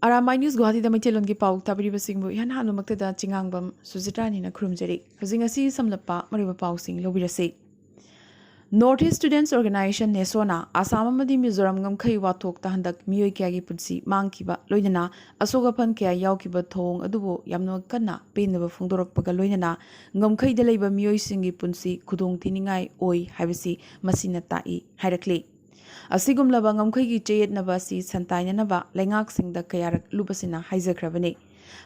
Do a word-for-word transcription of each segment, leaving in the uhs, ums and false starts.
ꯑꯔꯥꯃꯥꯏ news ꯒꯨꯋꯥꯍꯥꯇꯤꯗ ꯃꯩꯇꯩꯂꯣꯟꯒꯤ ꯄꯥꯎ ꯇꯥꯕꯤꯔꯤꯕꯁꯤꯡꯕꯨ ꯏꯍꯥꯟ ꯍꯥꯟꯕꯃꯛꯇꯗ ꯆꯤꯉꯥꯡꯕꯝ ꯁꯨꯖꯤꯇꯥꯅꯤꯅ ꯈꯨꯔꯨꯝꯖꯔꯤ꯫ ꯍꯧꯖꯤꯛ ꯉꯁꯤ ꯁꯝꯂꯞꯄ ꯃꯔꯨꯑꯣꯏꯕ ꯄꯥꯎꯁꯤꯡ ꯂꯧꯕꯤꯔꯁꯤ꯫ North East Students Organization, ꯅꯦꯁꯣꯅ Assam ꯑꯃꯗꯤ ꯃꯤꯖꯣꯔꯥꯝ ꯉꯝꯈꯩ ꯋꯥꯊꯣꯛꯇ ꯍꯟꯗꯛ ꯃꯤꯑꯣꯏ ꯀꯌꯥꯒꯤ ꯄꯨꯟꯁꯤ ꯃꯥꯡꯈꯤꯕ, ꯂꯣꯏꯅꯅ ꯑꯁꯣꯛ ꯑꯄꯟ ꯀꯌꯥ ꯌꯥꯎꯈꯤꯕ ꯊꯧꯑꯣꯡ ꯑꯗꯨꯕꯨ ꯌꯥꯝꯅ ꯀꯟꯅ ꯄꯦꯟꯗꯕ ꯐꯣꯡꯗꯣꯔꯛꯄꯒ ꯂꯣꯏꯅꯅ ꯉꯝꯈꯩꯗ ꯂꯩꯕ ꯃꯤꯑꯣꯏꯁꯤꯡꯒꯤ ꯄꯨꯟꯁꯤ ꯈꯨꯗꯣꯡꯊꯤꯅꯤꯡꯉꯥꯏ ꯑꯣꯏ ꯍꯥꯏꯕꯁꯤ ꯃꯁꯤꯅ ꯇꯥꯛꯏ ꯍꯥꯏꯔꯛꯂꯤ꯫ ꯑꯁꯤꯒꯨꯝꯂꯕ ꯉꯝꯈꯩꯒꯤ ꯆꯌꯦꯠꯅꯕ ꯑꯁꯤ ꯁꯟꯇꯥꯏꯅꯅꯕ ꯂꯩꯉꯥꯛꯁꯤꯡꯗ ꯀꯌꯥꯔꯛ ꯂꯨꯕꯁꯤꯅ ꯍꯥꯏꯖꯈ꯭ꯔꯕꯅꯤ꯫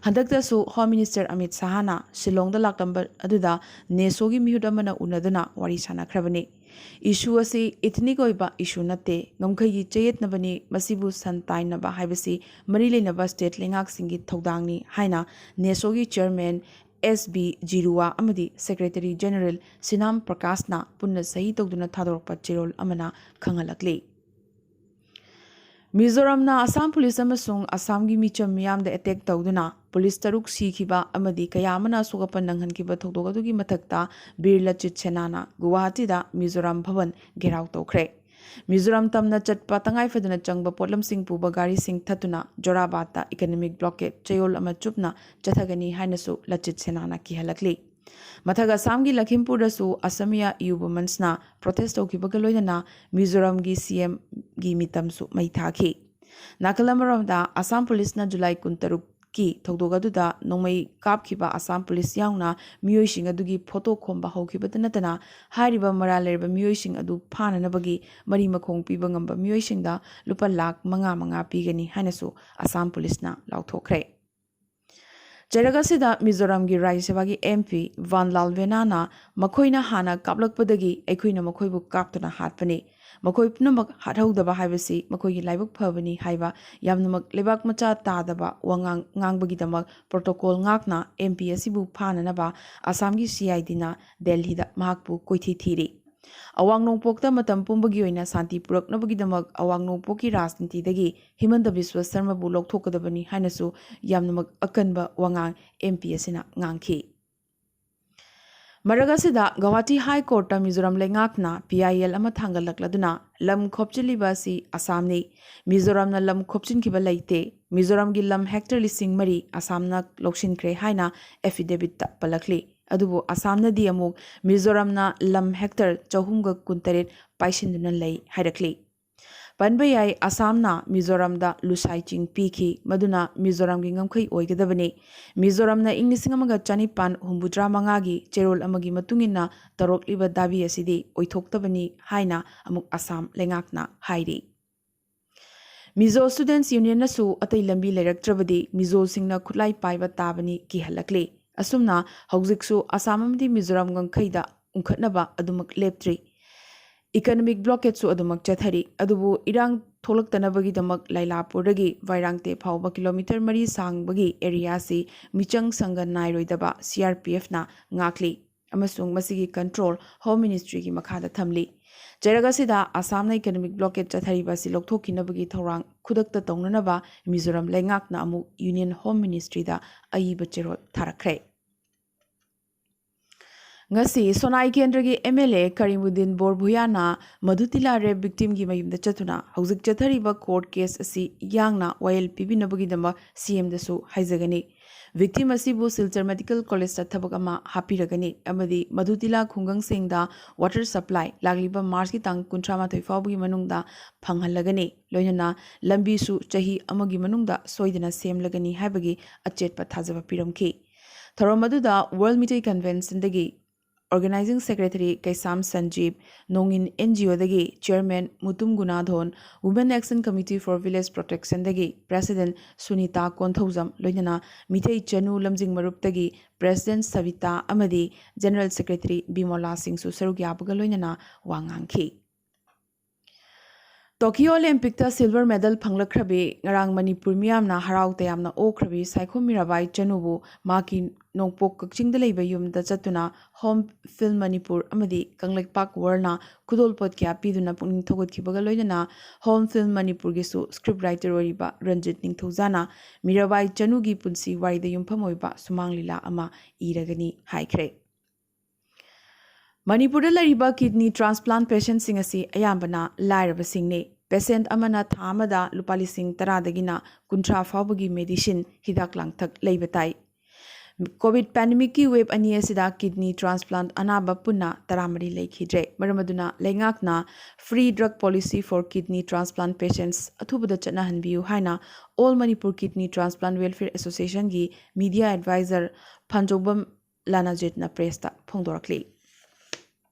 ꯍꯟꯗꯛꯇꯁꯨ ꯍꯣꯝ ꯃꯤꯅꯤꯁꯇꯔ ꯑꯃꯤꯠ ꯁꯍꯥꯅ ꯁꯤꯂꯣꯡꯗ ꯂꯥꯛꯂꯝꯕ ꯑꯗꯨꯗ ꯅꯦꯁꯣꯒꯤ ꯃꯤꯍꯨꯠ ꯑꯃꯅ ꯎꯅꯗꯨꯅ ꯋꯥꯔꯤ ꯁꯥꯟꯅꯈ꯭ꯔꯕꯅꯤ꯫ ꯏꯁꯨ ꯑꯁꯤ ꯏꯊꯅꯤꯛ ꯑꯣꯏꯕ ꯏꯁꯨ ꯅꯠꯇꯦ, ꯉꯝꯈꯩꯒꯤ ꯆꯌꯦꯠꯅꯕꯅꯤ, ꯃꯁꯤꯕꯨ ꯁꯟ ꯇꯥꯏꯅꯕ ꯍꯥꯏꯕꯁꯤ ꯃꯔꯤ ꯂꯩꯅꯕ ꯁ꯭ꯇꯦꯠ ꯂꯩꯉꯥꯛꯁꯤꯡꯒꯤ ꯊꯧꯗꯥꯡꯅꯤ ꯍꯥꯏꯅ ꯅꯦꯁꯣꯒꯤ ꯆꯤꯌꯔꯃꯦꯟ ꯑꯦꯁ ꯕꯤ ꯖꯤꯔꯨꯋꯥ ꯑꯃꯗꯤ ꯁꯦꯀ꯭ꯔꯦꯇꯔꯤ ꯖꯦꯅꯔꯦꯜ ꯁꯤꯅꯥꯝ ꯄ꯭ꯔꯀꯥꯁꯅ ꯄꯨꯟꯅ ꯁꯍꯤ ꯇꯧꯗꯨꯅ ꯊꯥꯗꯣꯔꯛꯄ ꯆꯦꯔꯣꯜ ꯑꯃꯅ ꯈꯪꯍꯜꯂꯛꯂꯤ꯫ ꯃꯤꯖꯣꯔꯥꯝꯅ ꯑꯁꯥꯝ ꯄꯨꯂꯤꯁ ꯑꯃꯁꯨꯡ ꯑꯁꯥꯝꯒꯤ ꯃꯤꯆꯝ ꯃꯤꯌꯥꯝꯗ ꯑꯦꯇꯦꯛ ꯇꯧꯗꯨꯅ ꯄꯨꯂꯤꯁ ꯇꯔꯨꯛ ꯁꯤꯈꯤꯕ ꯑꯃꯗꯤ ꯀꯌꯥ ꯑꯃꯅ ꯑꯁꯣꯛ ꯑꯄꯟ ꯅꯪꯍꯟꯈꯤꯕ ꯊꯧꯗꯣꯛ ꯑꯗꯨꯒꯤ ꯃꯊꯛꯇ ꯕꯤꯔ ꯂꯆꯤꯠ ꯁꯦꯅꯥꯅ ꯒꯨꯋꯥꯍꯥꯇꯤꯗ ꯃꯤꯖꯣꯔꯥꯝ ꯚꯕꯟ ꯘꯦꯔꯥꯎ ꯇꯧꯈ꯭ꯔꯦ꯫ ꯃꯤꯖꯣꯔꯥꯝ ꯇꯝꯅ ꯆꯠꯄ ꯇꯉꯥꯏ ꯐꯗꯅ ꯆꯪꯕ ꯄꯣꯠꯂꯝꯁꯤꯡ ꯄꯨꯕ ꯒꯥꯔꯤꯁꯤꯡ ꯊꯠꯇꯨꯅ ꯖꯣꯔꯥꯕꯥꯗꯇ ꯏꯀꯅꯣꯃꯤꯛ ꯕ꯭ꯂꯣꯀꯦꯗ ꯆꯌꯣꯜ ꯑꯃ ꯆꯨꯞꯅ ꯆꯠꯊꯒꯅꯤ ꯍꯥꯏꯅꯁꯨ ꯂꯆꯤꯠ ꯁꯦꯅꯥꯅ ꯀꯤꯍꯜꯂꯛꯂꯤ꯫ ꯃꯊꯛ ꯑꯁꯥꯝꯒꯤ ꯂꯈꯤꯝꯄꯨꯔꯗꯁꯨ ꯑꯁꯃꯤꯌꯥ ꯌꯨ ꯋꯨꯃꯟꯁꯅ ꯄ꯭ꯔꯣꯇꯦꯁ ꯇꯧꯈꯤꯕꯒ ꯂꯣꯏꯅꯅ ꯃꯤꯖꯣꯔꯥꯝꯒꯤ ꯁꯤ ꯑꯦꯝꯒꯤ ꯃꯤꯇꯝꯁꯨ ꯃꯩ ꯊꯥꯈꯤ꯫ ꯅꯥꯀꯜ ꯑꯃꯔꯣꯝꯗ ꯑꯁꯥꯝ ꯄꯨꯂꯤꯁꯅ ꯖꯨꯂꯥꯏ ꯀꯨꯟꯇꯔꯨꯛꯀꯤ ꯊꯧꯗꯣꯛ ꯑꯗꯨꯗ ꯅꯣꯡꯃꯩ ꯀꯥꯞꯈꯤꯕ ꯑꯁꯥꯝ ꯄꯨꯂꯤꯁ ꯌꯥꯎꯅ ꯃꯤꯑꯣꯏꯁꯤꯡ ꯑꯗꯨꯒꯤ ꯐꯣꯇꯣ ꯈꯣꯝꯕ ꯍꯧꯈꯤꯕꯇ ꯅꯠꯇꯅ ꯍꯥꯏꯔꯤꯕ ꯃꯔꯥꯜ ꯂꯩꯔꯕ ꯃꯤꯑꯣꯏꯁꯤꯡ ꯑꯗꯨ ꯐꯥꯅꯅꯕꯒꯤ ꯃꯔꯤ ꯃꯈꯣꯡ ꯄꯤꯕ ꯉꯝꯕ ꯃꯤꯑꯣꯏꯁꯤꯡꯗ ꯂꯨꯄꯥ ꯂꯥꯈ ꯃꯉꯥ ꯃꯉꯥ ꯄꯤꯒꯅꯤ ꯍꯥꯏꯅꯁꯨ ꯑꯁꯥꯝ ꯄꯨꯂꯤꯁꯅ ꯂꯥꯎꯊꯣꯛꯈ꯭ꯔꯦ꯫ ꯆꯩꯔꯛ ꯑꯁꯤꯗ ꯃꯤꯖꯣꯔꯥꯝꯒꯤ ꯔꯥꯖ꯭ꯌ ꯁꯚꯥꯒꯤ ꯑꯦꯝ ꯄꯤ ꯚꯥꯟꯂꯥꯜ ꯚꯦꯅꯥꯅ ꯃꯈꯣꯏꯅ ꯍꯥꯟꯅ ꯀꯥꯞꯂꯛꯄꯗꯒꯤ ꯑꯩꯈꯣꯏꯅ ꯃꯈꯣꯏꯕꯨ ꯀꯥꯞꯇꯨꯅ ꯍꯥꯠꯄꯅꯤ꯫ ꯃꯈꯣꯏ ꯄꯨꯝꯅꯃꯛ ꯍꯥꯠꯍꯧꯗꯕ ꯍꯥꯏꯕꯁꯤ ꯃꯈꯣꯏꯒꯤ ꯂꯥꯏꯕꯛ ꯐꯕꯅꯤ ꯍꯥꯏꯕ ꯌꯥꯝꯅꯃꯛ ꯂꯩꯕꯥꯛ ꯃꯆꯥ ꯇꯥꯗꯕ ꯋꯥꯉꯥꯡ ꯉꯥꯡꯕꯒꯤꯗꯃꯛ ꯄ꯭ꯔꯣꯇꯣꯀꯣꯜ ꯉꯥꯛꯅ ꯑꯦꯝ ꯄꯤ ꯑꯁꯤꯕꯨ ꯐꯥꯅꯅꯕ ꯑꯁꯥꯝꯒꯤ ꯁꯤ ꯑꯥꯏ ꯗꯤꯅ ꯗꯦꯜꯍꯤꯗ ꯃꯍꯥꯛꯄꯨ ꯀꯣꯏꯊꯤ ꯊꯤꯔꯤ꯫ ꯑꯋꯥꯡ ꯅꯣꯡꯄꯣꯛꯇ ꯃꯇꯝ ꯄꯨꯝꯕꯒꯤ ꯑꯣꯏꯅ ꯁꯥꯟꯇꯤ ꯄꯨꯔꯛꯅꯕꯒꯤꯗꯃꯛ ꯑꯋꯥꯡ ꯅꯣꯡꯄꯣꯛꯀꯤ ꯔꯥꯖꯅꯤꯇꯤꯗꯒꯤ ꯍꯤꯃꯟꯇ ꯕꯤꯁ꯭ꯋ ꯁꯔꯃꯕꯨ ꯂꯧꯊꯣꯛꯀꯗꯕꯅꯤ ꯍꯥꯏꯅꯁꯨ ꯌꯥꯝꯅꯃꯛ ꯑꯀꯟꯕ ꯋꯥꯉꯥꯡ ꯑꯦꯝ ꯄꯤ ꯑꯁꯤꯅ ꯉꯥꯡꯈꯤ꯫ ꯃꯔꯛ ꯑꯁꯤꯗ ꯒꯧꯍꯥꯇꯤ ꯍꯥꯏ ꯀꯣꯔꯠꯇ ꯃꯤꯖꯣꯔꯥꯝ ꯂꯩꯉꯥꯛꯅ ꯄꯤ ꯑꯥꯏ ꯑꯦꯜ ꯑꯃ ꯊꯥꯡꯒꯠꯂꯛꯂꯗꯨꯅ ꯂꯝ ꯈꯣꯞꯆꯤꯜꯂꯤꯕ ꯑꯁꯤ ꯑꯁꯥꯝꯅꯤ, ꯃꯤꯖꯣꯔꯥꯝꯅ ꯂꯝ ꯈꯣꯞꯆꯤꯟꯈꯤꯕ ꯂꯩꯇꯦ, ꯃꯤꯖꯣꯔꯥꯝꯒꯤ ꯂꯝ ꯍꯦꯛꯇꯔ ꯂꯤꯁꯤꯡ ꯃꯔꯤ ꯑꯁꯥꯝꯅ ꯂꯧꯁꯤꯟꯈ꯭ꯔꯦ ꯍꯥꯏꯅ ꯑꯦꯐꯤꯗꯦꯕꯤꯠꯇ ꯄꯜꯂꯛꯂꯤ꯫ ꯑꯗꯨꯕꯨ ꯑꯁꯥꯝꯅꯗꯤ ꯑꯃꯨꯛ ꯃꯤꯖꯣꯔꯥꯝꯅ ꯂꯝ ꯍꯦꯛꯇꯔ ꯆꯍꯨꯝꯒ ꯀꯨꯟꯇꯔꯦꯠ ꯄꯥꯏꯁꯤꯟꯗꯨꯅ ꯂꯩ ꯍꯥꯏꯔꯛꯂꯤ꯫ ꯄꯟꯕ ꯌꯥꯏ, ꯑꯁꯥꯝꯅ ꯃꯤꯖꯣꯔꯥꯝꯗ ꯂꯨꯁꯥꯏ ꯆꯤꯡ ꯄꯤꯈꯤ, ꯃꯗꯨꯅ ꯃꯤꯖꯣꯔꯥꯝꯒꯤ ꯉꯝꯈꯩ ꯑꯣꯏꯒꯗꯕꯅꯤ꯫ ꯃꯤꯖꯣꯔꯥꯝꯅ ꯏꯪ ꯂꯤꯁꯤꯡ ꯑꯃꯒ ꯆꯅꯤꯄꯥꯟ ꯍꯨꯝꯐꯨꯇꯔꯥ ꯃꯉꯥꯒꯤ ꯆꯦꯔꯣꯜ ꯑꯃꯒꯤ ꯃꯇꯨꯡ ꯏꯟꯅ ꯇꯧꯔꯛꯂꯤꯕ ꯗꯥꯕꯤ ꯑꯁꯤꯗꯤ ꯑꯣꯏꯊꯣꯛꯇꯕꯅꯤ ꯍꯥꯏꯅ ꯑꯃꯨꯛ ꯑꯁꯥꯝ ꯂꯩꯉꯥꯛꯅ ꯍꯥꯏꯔꯤ꯫ ꯃꯤꯖꯣ ꯁ꯭ꯇꯨꯗꯦꯟꯠꯁ ꯌꯨꯅꯤꯌꯟꯅꯁꯨ ꯑꯇꯩ ꯂꯝꯕꯤ ꯂꯩꯔꯛꯇ꯭ꯔꯕꯗꯤ ꯃꯤꯖꯣꯁꯤꯡꯅ ꯈꯨꯠꯂꯥꯏ ꯄꯥꯏꯕ ꯇꯥꯕꯅꯤ ꯀꯤꯍꯜꯂꯛꯂꯤ꯫ ꯑꯁꯨꯝꯅ ꯍꯧꯖꯤꯛꯁꯨ ꯑꯁꯥꯝ ꯑꯃꯗꯤ ꯃꯤꯖꯣꯔꯥꯝ ꯉꯝꯈꯩꯗ ꯎꯪꯈꯠꯅꯕ ꯑꯗꯨꯃꯛ ꯂꯦꯞꯇ꯭ꯔꯤ꯫ Economic blockade ꯁꯨ ꯑꯗꯨꯃꯛ ꯆꯠꯊꯔꯤ꯫ ꯑꯗꯨꯕꯨ ꯏꯔꯥꯡ ꯊꯣꯛꯂꯛꯇꯅꯕꯒꯤꯗꯃꯛ ꯂꯥꯏꯂꯥꯄꯨꯔꯗꯒꯤ ꯋꯥꯏꯔꯥꯡꯇꯦ ꯐꯥꯎꯕ ꯀꯤꯂꯣꯃꯤꯇꯔ ꯃꯔꯤ ꯁꯥꯡꯕꯒꯤ area ꯑꯁꯤ ꯃꯤꯆꯪ ꯁꯪꯒ ꯅꯥꯏꯔꯣꯏꯗꯕ C R P F ꯅ ꯉꯥꯛꯂꯤ ꯑꯃꯁꯨꯡ ꯃꯁꯤꯒꯤ control Home Ministry ꯒꯤ ꯃꯈꯥꯗ ꯊꯝꯂꯤ꯫ ꯆꯩꯔꯛ ꯑꯁꯤꯗ ꯑꯁꯥꯝꯅ economic blockade ꯆꯠꯊꯔꯤꯕ ꯑꯁꯤ ꯂꯧꯊꯣꯛꯈꯤꯅꯕꯒꯤ ꯊꯧꯔꯥꯡ ꯈꯨꯗꯛꯇ ꯇꯧꯅꯅꯕ ꯃꯤꯖꯣꯔꯥꯝ ꯂꯩꯉꯥꯛꯅ ꯑꯃꯨꯛ Union Home Ministry ꯗ ꯑꯏꯕ ꯆꯦꯔꯣꯜ ꯊꯥꯔꯛꯈ꯭ꯔꯦ꯫ ꯉꯁꯤ ꯁꯣꯅꯥꯏ ꯀꯦꯟꯗ꯭ꯔꯒꯤ M L A Karimuddin ꯕꯣꯔꯚꯨꯌꯥꯅ ꯃꯙꯨꯇꯤꯂꯥ rape victim ꯒꯤ ꯃꯌꯨꯝꯗ ꯆꯠꯇꯨꯅ ꯍꯧꯖꯤꯛ ꯆꯠꯊꯔꯤꯕ court case ꯑꯁꯤ ꯌꯥꯡꯅ ꯋꯥꯌꯦꯜ ꯄꯤꯕꯤꯅꯕꯒꯤꯗꯃꯛ C M ꯗꯁꯨ ꯍꯥꯏꯖꯒꯅꯤ꯫ Victim ꯑꯁꯤꯕꯨ ꯁꯤꯜꯆꯔ Medical College ꯇ ꯊꯕꯛ ꯑꯃ ꯍꯥꯞꯄꯤꯔꯒꯅꯤ ꯑꯃꯗꯤ ꯃꯙꯨꯇꯤꯂꯥ ꯈꯨꯡꯒꯪꯁꯤꯡꯗ water supply ꯂꯥꯛꯂꯤꯕ March ꯀꯤ ꯇꯥꯡ ꯀꯨꯟꯊ꯭ꯔꯥ ꯃꯥꯊꯣꯏ ꯐꯥꯎꯕꯒꯤ ꯃꯅꯨꯡꯗ ꯐꯪꯍꯜꯂꯒꯅꯤ꯫ ꯂꯣꯏꯅꯅ ꯂꯝꯕꯤꯁꯨ ꯆꯍꯤ ꯑꯃꯒꯤ ꯃꯅꯨꯡꯗ ꯁꯣꯏꯗꯅ ꯁꯦꯝꯂꯒꯅꯤ ꯍꯥꯏꯕꯒꯤ ꯑꯆꯦꯠꯄ ꯊꯥꯖꯕ ꯄꯤꯔꯝꯈꯤ꯫ ꯊꯧꯔꯝ ꯑꯗꯨꯗ World ꯃꯤꯇꯩ Convention ꯗꯒꯤ Organizing Secretary ꯀꯩꯁꯥꯝ ꯁꯟꯖꯤꯞ, ꯅꯣꯡꯏꯟ N G O ꯗꯒꯤ Chairman Mutum ꯒꯨꯅꯥꯙꯣꯟ, Women Action Committee for Village Protection ꯗꯒꯤ President ꯁꯨꯅꯤꯇꯥ ꯀꯣꯟꯊꯧꯖꯝ, ꯂꯣꯏꯅꯅ ꯃꯤꯇꯩ ꯆꯅꯨ ꯂꯝꯖꯤꯡ ꯃꯔꯨꯞꯇꯒꯤ President ꯁꯕꯤꯇꯥ ꯑꯃꯗꯤ General Secretary ꯕꯤꯃꯣꯂꯥ ꯁꯤꯡꯁꯨ ꯁꯔꯨꯛ ꯌꯥꯕꯒ ꯂꯣꯏꯅꯅ ꯋꯥ ꯉꯥꯡꯈꯤ꯫ Tokyo Olympic ꯇ silver medal ꯐꯪꯂꯛꯈ꯭ꯔꯕꯤ ꯉꯔꯥꯡ ꯃꯅꯤꯄꯨꯔ ꯃꯤꯌꯥꯝꯅ ꯍꯔꯥꯎ ꯇꯌꯥꯝꯅ ꯑꯣꯛꯈ꯭ꯔꯕꯤ ꯁꯥꯏꯈꯣꯝ ꯃꯤꯔꯥꯕꯥꯏ ꯆꯅꯨꯕꯨ ꯃꯍꯥꯛꯀꯤ ꯅꯣꯡꯄꯣꯛ ꯀꯛꯆꯤꯡꯗ ꯂꯩꯕ ꯌꯨꯝꯗ ꯆꯠꯇꯨꯅ Home Film ꯃꯅꯤꯄꯨꯔ ꯑꯃꯗꯤ ꯀꯪꯂꯩꯄꯥꯛ World ꯅ ꯈꯨꯗꯣꯜꯄꯣꯠ ꯀꯌꯥ ꯄꯤꯗꯨꯅ ꯄꯨꯛꯅꯤꯡ ꯊꯧꯒꯠꯈꯤꯕꯒ ꯂꯣꯏꯅꯅ Home Film ꯃꯅꯤꯄꯨꯔꯒꯤꯁꯨ script writer ꯑꯣꯏꯔꯤꯕ ꯔꯟꯖꯤꯠ ꯅꯤꯡꯊꯧꯖꯥꯅ ꯃꯤꯔꯥꯕꯥꯏ ꯆꯅꯨꯒꯤ ꯄꯨꯟꯁꯤ ꯋꯥꯔꯤꯗ ꯌꯨꯝꯐꯝ ꯑꯣꯏꯕ ꯁꯨꯃꯥꯡ ꯂꯤꯂꯥ ꯑꯃ ꯏꯔꯒꯅꯤ ꯍꯥꯏꯈ꯭ꯔꯦ꯫ ꯃꯅꯤꯄꯨꯔꯗ ꯂꯩꯔꯤꯕ ꯀꯤꯗꯅꯤ ꯇ꯭ꯔꯥꯟꯁꯄ꯭ꯂꯥꯟ ꯄꯦꯁꯦꯟꯠꯁꯤꯡ ꯑꯁꯤ ꯑꯌꯥꯝꯕꯅ ꯂꯥꯏꯔꯕꯁꯤꯡꯅꯤ꯫ ꯄꯦꯁꯦꯟꯠ ꯑꯃꯅ ꯊꯥ ꯑꯃꯗ ꯂꯨꯄꯥ ꯂꯤꯁꯤꯡ ꯇꯔꯥꯗꯒꯤꯅ ꯀꯨꯟꯊ꯭ꯔꯥ ꯐꯥꯎꯕꯒꯤ ꯃꯦꯗꯤꯁꯤꯟ, ꯍꯤꯗꯥꯛ ꯂꯥꯡꯊꯛ ꯂꯩꯕ ꯇꯥꯏ꯫ ꯀꯣꯚꯤꯗ ꯄꯦꯟꯗꯦꯃꯤꯛꯀꯤ ꯋꯦꯕ ꯑꯅꯤ ꯑꯁꯤꯗ ꯀꯤꯗꯅꯤ ꯇ꯭ꯔꯥꯟꯁꯄ꯭ꯂꯥꯟꯠ ꯑꯅꯥꯕ ꯄꯨꯟꯅ ꯇꯔꯥꯃꯔꯤ ꯂꯩꯈꯤꯗ꯭ꯔꯦ꯫ ꯃꯔꯝ ꯑꯗꯨꯅ ꯂꯩꯉꯥꯛꯅ Free Drug Policy for Kidney Transplant Patients ꯑꯊꯨꯕꯗ ꯆꯠꯅꯍꯟꯕꯤꯌꯨ ꯍꯥꯏꯅ All Manipur Kidney Transplant Welfare Associationꯒꯤ ꯃꯤꯗꯤꯌꯥ ꯑꯦꯗꯚꯥꯏꯖꯔ ꯐꯥꯟꯖꯧꯕꯝ ꯂꯥꯅꯥꯖꯤꯠꯅ ꯄ꯭ꯔꯦꯁꯇ ꯐꯣꯡꯗꯣꯔꯛꯂꯤ꯫